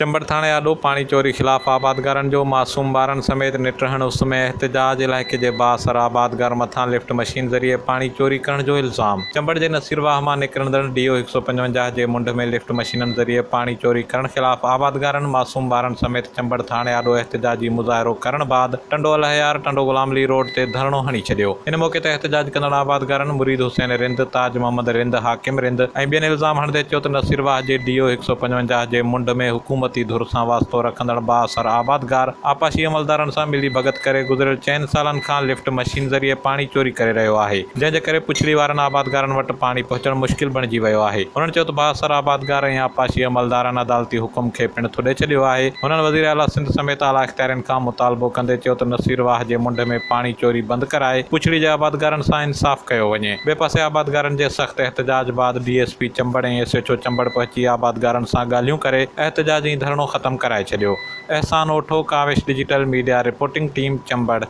چمبڙ ٿاڻي آڏو پاڻي چوري خلاف آبادگارن جو معصوم ٻارن سميت نٽهڻ اس ۾ احتجاج، علائقي جي بااثر آبادگار مٿان لفٽ مشين ذريعي پاڻي چوري ڪرڻ جو الزام، چمبڙ جي نصير واهه مان نڪرندڙ ڊي او 155 جي منڍ ۾ لفٽ مشينن ذريعي پاڻي چوري ڪرڻ خلاف آبادگارن معصوم ٻارن سميت چمبڙ ٿاڻي آڏو احتجاجي مظاهرو ڪرڻ بعد ٽنڊو الهيار ٽنڊو غلام علي روڊ تي ڌرڻو هڻي ڇڏيو. ان موقعي تي احتجاج ڪندڙ آبادگارن مريد حسين رند، تاج محمد رند، حاڪم رند ۽ ٻين الزام هڻندي چيو ته نصير واهه جي ڊي او 155 جي منڍ ۾ حڪومتي ڌر سان واسطو رکندڙ بااثر آبادگار آبپاشي عملدارن سان ملي ڀڳت ڪري گذريل چئن سالن کان لفٽ مشين ذريعي پاڻي چوري ڪري رهيو آهي جنهن جي ڪري پڇڙي وارن آبادگارن وٽ پاڻي پهچڻ مشڪل بڻجي ويو آهي. هنن چيو ته بااثر آبادگار ۽ آبپاشي عملدارن عدالتي حڪم کي پڻ ٿڏي ڇڏيو آهي. هنن وزيراعليٰ سنڌ سميت اعليٰ اختيارين کان مطالبو ڪندي چيو ته نصير واهه جي منڍ ۾ پاڻي چوري بند ڪرائي پڇڙي جي آبادگارن سان انصاف ڪيو وڃي. ٻئي پاسي آبادگارن جي سخت احتجاج بعد D S P Chambar ۽ S H O Chambar پهچي آبادگارن سان ڳالهيون ڪري احتجاج ۽ ڌرڻو ختم ڪرائي ڇڏيو. Ehsan Otho, Kawish digital media reporting team, Chambar.